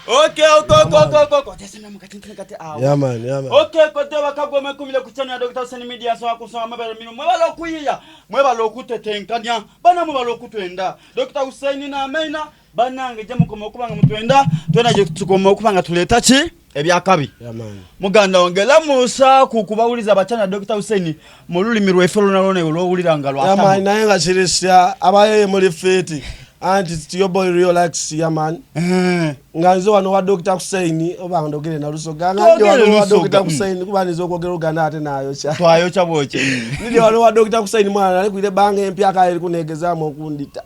Okay, okay, okay, okay, okay, okay. Tesema mukati ntine kati awo. Yeah man, yeah man. Okay, kote bakagwa mwekumire ku channel ya Dr. Hussein Media nsonga ku nsonga mwebale mino mwebale okuyiya mwebale okutetenkanya bana mwebale okutwenda Dr. Hussein na Amina banange gye mukoma okuba nga mutwenda twena gye tukoma okuba nga tuleeta ki ebyakabi Yeah man. muganda wange lamusaaku kubawuliza abachannel ya Dr. Hussein mu lulimi lwaife lwona lwona iwe lwowulira nga Yeah man, lwatabu naye nga kirisya abayeye muli fit. Anti it's your boy relax yeah man. Eh. Nga nze wano wa Dr. Hussein oba ndogere na Lusoga nga ndi Twogere wano wa Lusoga, Dr. Hussein kuba nizo okwogera Luganda ate nayokya. twayokya bwokye Ndi wano wa Dr. Hussein mwana nali kwire banga empya kale eri kunegezaamu okundita.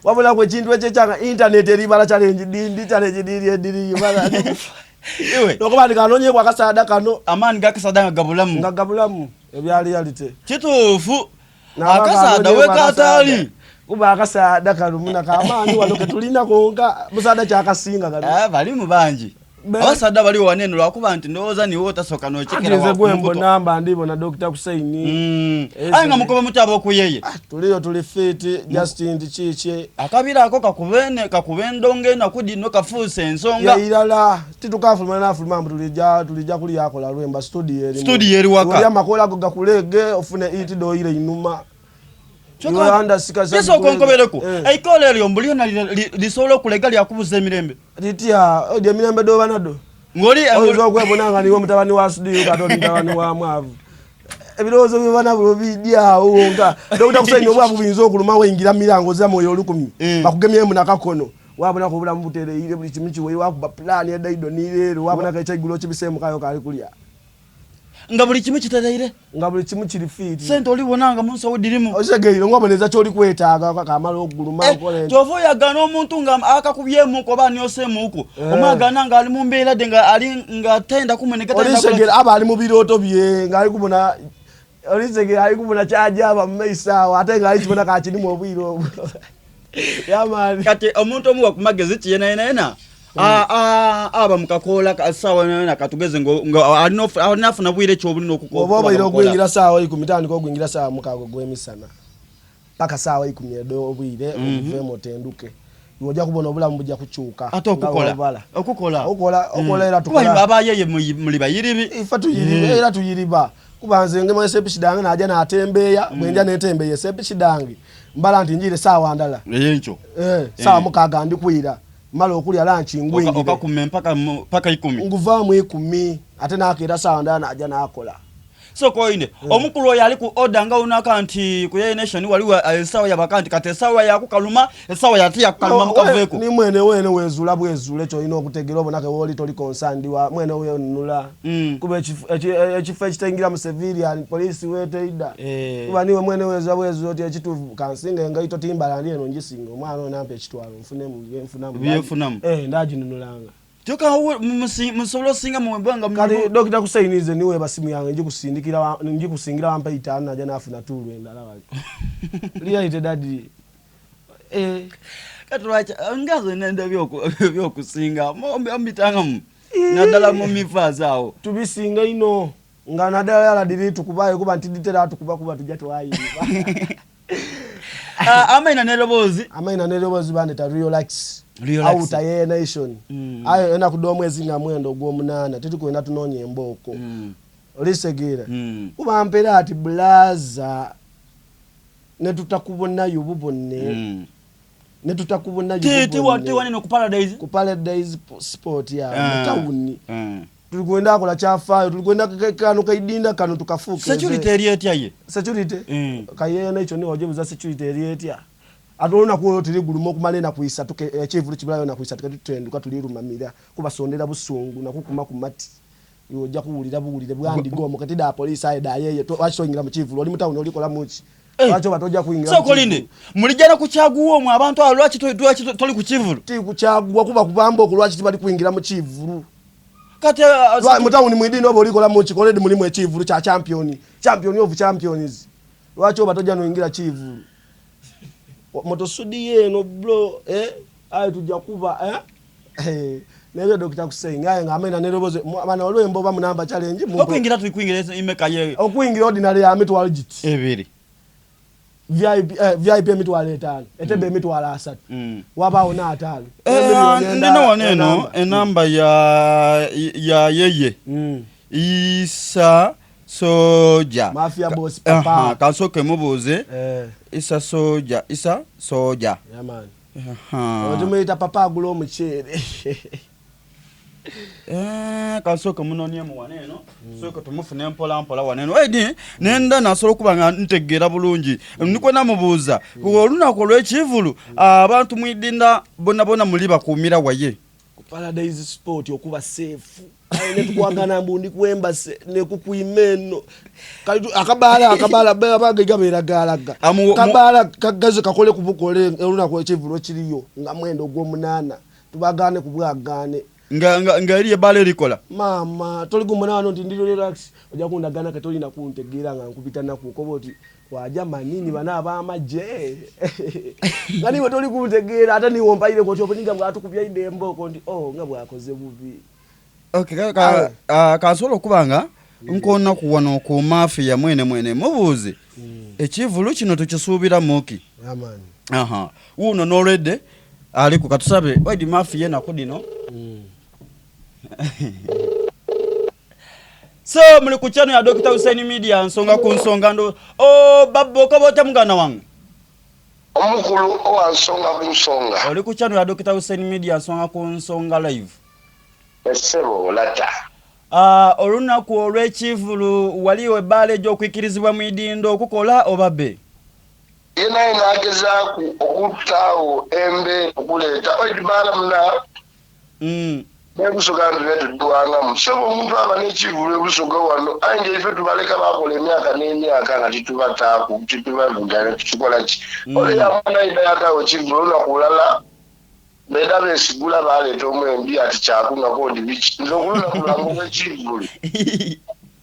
Wabula kwe kintu ekyo ekyanga internet eribala challenge dindi challenge diri ediri ibala. iwe Nokuba ndi kanoonyeebwa akasaada kano amaani gakasaada nga gabulamu nga gabulamu ebya reality. kituufu N'aba akasaada kanoonyeebwa wekataali akasaada. Kuba akasaada kano muna kamaani wano ketulina konka musaada kyakasinga kano. Ah, balimu bangi abasaadha baliwo wano eno lwakuba nti ndowooza niwe otasooka Anti nze nokekera gwe mbona mba ndibona Dr. Hussein. aye nga mukoba muti ab'okuyeye Tuliyo tuli fit just nti kiki akabira ako kakube kakube endongo enaku dino kafuuse ensonga yairala titukafuluma nafuluma mbu tulija tulija kulyakola lwemba studio eri Studio eri waka. Oli amakoola ago gakulege ofune it doyire inuma Uganda sika kisooka onkobereku Eh. eikoola eryo mbu lyona lisobola okulega lyakubuza emirembe litya odi emirembe doba nado ng'oli oyinza okwebona nga niwe mutabani wa studio kati oli mutabani wa mwavu ebirowoozo byobana bwe bidyawo wonka Dr. Hussein obwavu buyinza okuluma weyingira mu mirango oza mwoyo olukumi Eh. bakugemyemu nakakono wabonako obulamu butereire buli kimu kiweire wakuba pulaani edaido nireero wabonako ekyaigulo okibiseemu kayo kali kulya nga buli kimu kitereire nga buli kimu kiri fit sente olibona nga munsawo dirimu osegeire ng'oboneza kyoli kwetaaga kamala okuguluma Eh, nkola enti. kyova oyagana omuntu nga akakubyemuku oba anyosemuku Eh. omwagana nga ali mu mbeera de nga ali nga tayenda kumeneka tayenda kukola- olisegera aba ali mu birooto bye ng'ali kubona olisegera ali kubona kyajaba mu maiso awo ate ng'ali kibona kakirimu obwire obwo yamaani kati omuntu omuwa ku magezi ki yena yena yena A- a- aba mukakoola ka- sawa yena yena katugeze ngo- nga alina ofu- alina afuna bwire ki obulina okuko- oba obaire okuba okuyingira saawa ikumi tandika okuyingira saawa mukaaga ogw'emisana paka saawa ikumi ed'obwire obuveemu otenduke iwe ojja kubona obulamu bujja kukyuka ate nga okukola bw'obala. okukola okukola okola era kuba tukola abayeye muli bayiribi ife tuyiriba era tuyiriba kuba nze ngema esepiki dange naja natembeeya bwenja netembeeya esepiki dange mbala nti njire saawa ndala eyenkyo Eh, saawa mukaaga ndikwira mala okulya lanki ngwingire okakuma empaka mu- paka ikumi nguvaamu ikumi ate nakeera saawa ndala naja nakola sooka oyine omukulu oyo ali ku order nga unaka nti ku Yaya nation waliwo essaawa yabaka nti kati essaawa yakukaluma essaawa yate yakukaluma mukaveeko ni mwene wene wezuula bwezuula ekyo olina okutegeera obonake wooli toli concerned wa mwene wenunula kuba ekifo ekitengira mu civilian police weteida Eh. kuba niwe mwene wezuula bwezuula oti ekituufu kansinga engaito timbala ndi eno ngisinga omwana ono nampa ekitwalo nfunemu byenfunamu Byenfunamu. Eh, ndaginunulanga kyoka musobola osinga muwembanga kati Dr. Hussein nze niwe basimu yange njikusindikira njikusingira wampa itaano naja nafuna tuulu endala wali reality daddy eh kati lwaki nga nze nenda ebyokusinga omitangamu naddala mu mifaazi awo tubisinga ino nga naddala yaladiri tukubayo kuba nti ditera tukuba kuba tujja twayimba Ah, amaina n'eroboozi amaina neroboozi bandeta relax Relax. outer ye nation ayo enaku d'omwezi nga mwenda ogw'omunaana tetukwenda tunoonya embooko olisegeera kuba mpeera ati bulaza netutakubonayo bubone netutakubonayo bubone tewaneno ku paradise ku paradise sport ya Ah. mu tawuni tulikwenda akola kyafaayo tulikwenda kano kaidinda kano tukafuuka security eri etya ye security kayeena ekyo niwe ojebuza security eri etya ate olunaku olwo turiguluma okumala enaku isatu ekivulu kibulayo enaku isatu ketutenduka tulirumamira kubasondera busungu nakukuma ku mati iwe ojja kuwulira buwulire bwandiga omwo kati da poliisi aye dayeye lwaki toyingira mu kivulu oli mutawuni olikola muki Eh. lwaki oba tojja kuyingira mu sooka olinde mulijja ku kyaguwa omwo abantu abo lwaki lwaki toli ku kivulu ti kukyaguwa kuba kubamba okwo lwaki tibali kuyingira mu kivulu kati mutawuni mwidini oba olikola muki already mulimu ekivulu kya champion champion of champions lwaki oba tojja noyingira kivulu motosudi eno bro eh? Aye tujja kuba eh? Eh, nebyo Dr. Hussein aye nga amena neroboze bana olwembo oba munamba challenge okuyingira tuli kuyingira imeka ye okuyingira ordinary ya mitwalo giti ebiri. VIP, eh, VIP emitwalo etaano, etebe emitwalo asatu, wabaawo n'ataano. Eh, Emiliyoni ndina endala, wano eno enamba. enamba ya ya yeye Isa Soja. Mafia boss Aha, papa. kansooke mubuuze. Eh, Isa Soja, Isa Soja. yeah man. Aha. Otumuyita papa agula omuceere. Eh, kansooke munonyemu wano eno sooke tumufune mpola mpola wano eno edi nenda nasobola okuba nga ntegeera bulungi nikwo namubuuza olunaku olw'ekivulu abantu mwidinda bona bona muli bakuumira waye Ku Paradise Sport okuba safe. Aye netukwagana mbu ndi ku embassy nekukwima eno. Kali tu- akabaala akabaala abagaiga beeragaalaga. Kabaala kagaze kakole ku bukole olunaku ekivulu ekiriyo nga mwenda ogw'omunaana tubagaane ku bwagaane. Nga nga nga eri ebbaala erikola. Maama toli kumbona wano nti ndi relax ojja kundagana ke tolina kuntegeera nga nkubita naku okoba oti waja manini bano ab'amagye nga niwe toli kuntegeera ate niwe ompaireko oti obuninga bwatukubya idho embooko nti oh nga bwakoze bubi. Okay, ka, ka, uh, kansobola okuba nga nkonaku wano ku mafia mwene mwene mubuuze ekivulu kino tukisuubiramu ki? Yeah, man. Aha. Wuuno n'olwedde aliku katusabe waidi mafia enaku dino. So muli ku channel ya Dr. Hussein Media nsonga ku nsonga ndo oh babbo okoba otya muganda wange? Omukulu owa nsonga ku nsonga. Oli ku channel ya Dr. Hussein Media nsonga ku nsonga live. Essebo lata. Ah, olunaku olw'ekivulu waliwo ebbaala egy'okwikirizibwa mu idindo okukola oba be? Ye naye n'agezaaku okutaagho embeera okuleeta oidi baala muna n'e Busoga nga tube tudhwangamu. Ssebo omuntu aba n'ekivulu e Busoga wano aye nga ife tubaleka baakola emyaka n'emyaka nga titubataaku, titubavuga, tukola ki? Ole yamwana aidha yataagho ekivulu olunaku lulala Benda beesigula baaleeta omwembi ati kyakunhwa kodi biki. Nze okulunaku lwange olw'ekivulu,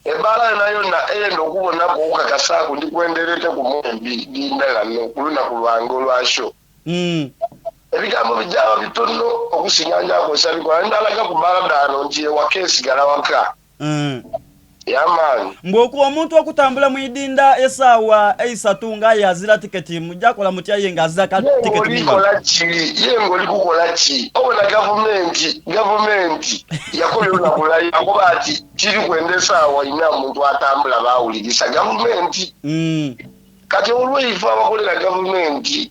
ebbaala yonayona eyenda okubonaku okukakasaaku ndi kwenda ereeteku mwembi dhinda ghano ku lunaku lwange olwa sho. Ebigambo bijaaba bitono okusinga nja kozesa bikolwa. Ndalaga ku bbaala dhano nti ewaka esigala waka. Yamaani. Mbu oku omuntu okutambula mu idinda esaawa eisatu nga aye azira tiketi muja kola mutya ye nga azira ka Ye tiketi ng'oli mungalo? kola ki? Ye ng'oli kukola ki? Obona gavumenti, gavumenti yakola olunaku lulala yakoba ati tiri kwenda esaawa ina muntu atambula baawulirisa gavumenti. Kati olwo ife abakolera gavumenti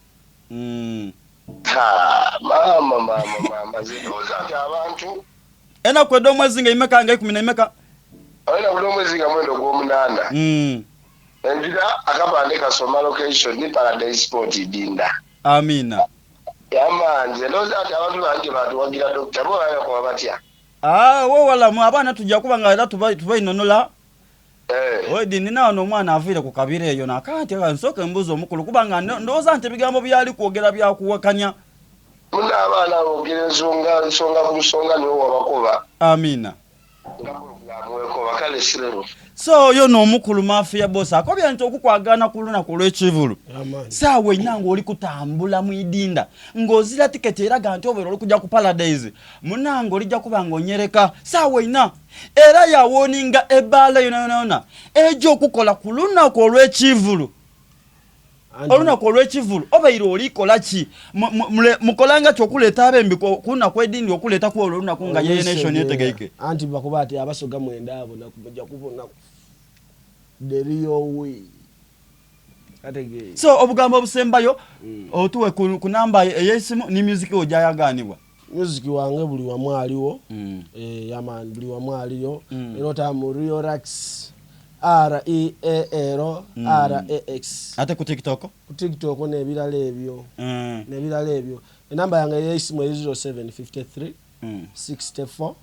Ha, maama, maama, maama, nze ndowooza nti abantu. Enaku edh'omwezi nga imeka? Nga eikumi n'eimeka? Enaku dh'omwezi nga mwenda ogw'omunaana. Engira akapande kasoma location ni Paradise Sport Idinda. Amiina. Yama, nze ndowooza nti abantu bangi batuwagira Dokita, bo baba bakoba batya? Aah, wo walamu abaana tuja kuba nga era tubainhonhola. Oidi, nina wano omwana aviire ku kabira eyo nakaati nsooke mbuuze omukulu kuba nga ndowooza nti ebigambo by'ali kwogera bya kuwakanya. Muna abaana boogera ensonga nsonga ku nsonga niwe wabakoba. Amiina. Nga pulogulaamu wekoba kale sebo. So oyo no omukulu mafia boss akobye nti okukwagana ku lunaku olwekivulu saawa eina nga oli kutambula mwidinda nga ozira ticket eraga nti obaire oli kuja ku paradise munange olija kuba nga onyereka saawa eina era ya woninga ebaala yonayonayona eja okukola ku lunaku olwekivulu Olunaku olw'ekivulu obaire oli kola ki? Mukolanga ki okuleeta abembi ku lunaku edindi okuleeta ku olwo olunaku nga Yeye Nation etegeike? Anti bakoba ati Abasoga mwenda abo naku muja kubonaku the real way. Kategeere. So obugambo obusembayo otuwe ku namba ey'eisimu ni music wo gyayagaanibwa. Music wange buli wamu aliwo eh yeah man buli wamu aliyo era otaba mu Real Rax R E A L R A X. Ate ku TikTok? Ku TikTok nebirala ebyo nebirala ebyo. Enamba yange eyeisimu eri 07 53 64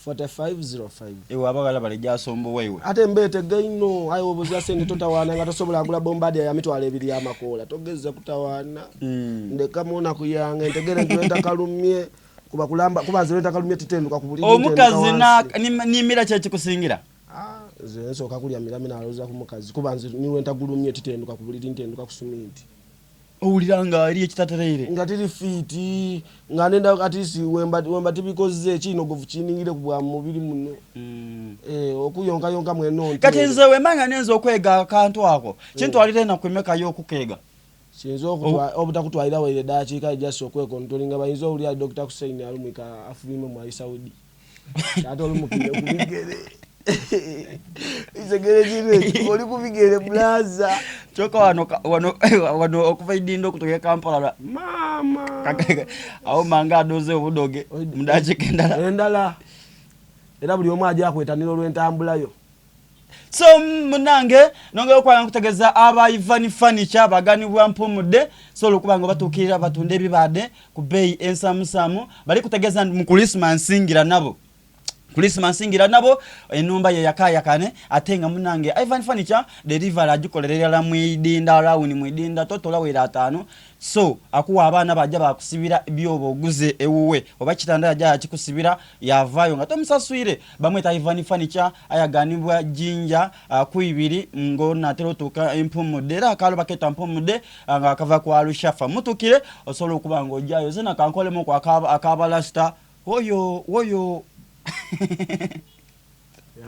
4505. Iwe abaghala bale gyasumbuwa iwe. Ate mbeetega inho aye woba ozira sente totawaana nga tosobola agula bombadia ya mitwalo ebiri ya makoola togeza kutawaana. Ndeka mu naku yange ntegere nti lwentakalumye kuba kulamba kuba nze lwentakalumye titenduka ku buliri ntenduka Omukazi wansi. ni mira ki ekikusingira? Ah, nze nsooka kulya mira me nalowooza ku mukazi kuba nze ni lwentagulumye titenduka ku buliri ntenduka ku suminti. Owulira nga eriyo ekitatereire. Nga tiri fiiti, nga nenda at least wemba wemba tibikoze ekiinogofu kiningire ku bwa mubiri muno. Eh, okuyonkayonka mwene onti. Kati nze wemba nga nenze okwega akantu ako, kintwalira enaku emeka yo okukeega? Kiyinza obutakutwalira waire dakiika just okwekontrolinga bayinza owulira Dokita Hussein alumwika afulwime mu ali Saudi ate olumukire ku bigere ekigere kino ekyo oli ku bigere bulaza. Kyoka wano wano wano okuva Idinda okutuuka e Kampala maama awo manga adoze obudoge mu dakiika endala endala era buli omu aja kwetanira olw'entambula yo. So munange nongera okuba nkutegeza aba Ivan Furniture baganibwa mpumudde so olwokuba nga batuukirira batunda ebibaade ku bbeeyi ensamusamu bali kutegeza nti mu Christmas ngira nabo Christmas ngira nabo enumba ye yakayakane ate nga munange Ivan Furniture delivery agikolera irala mwidinda round mwidinda totola wera ataano So akuwa abaana baja bakusibira byoba oguze ewuwe oba kitanda yaja yakikusibira yavayo nga tomusaswire. Bamweta Ivan Furniture ayaganibwa Jinja kwibiri nga onatera otuuka e Mpumudde era akaalo baketa Mpumudde nga akava ku Alushafa. Mutukire osobola okuba nga ojayo zena kankolemuku aka balasita woyo woyo.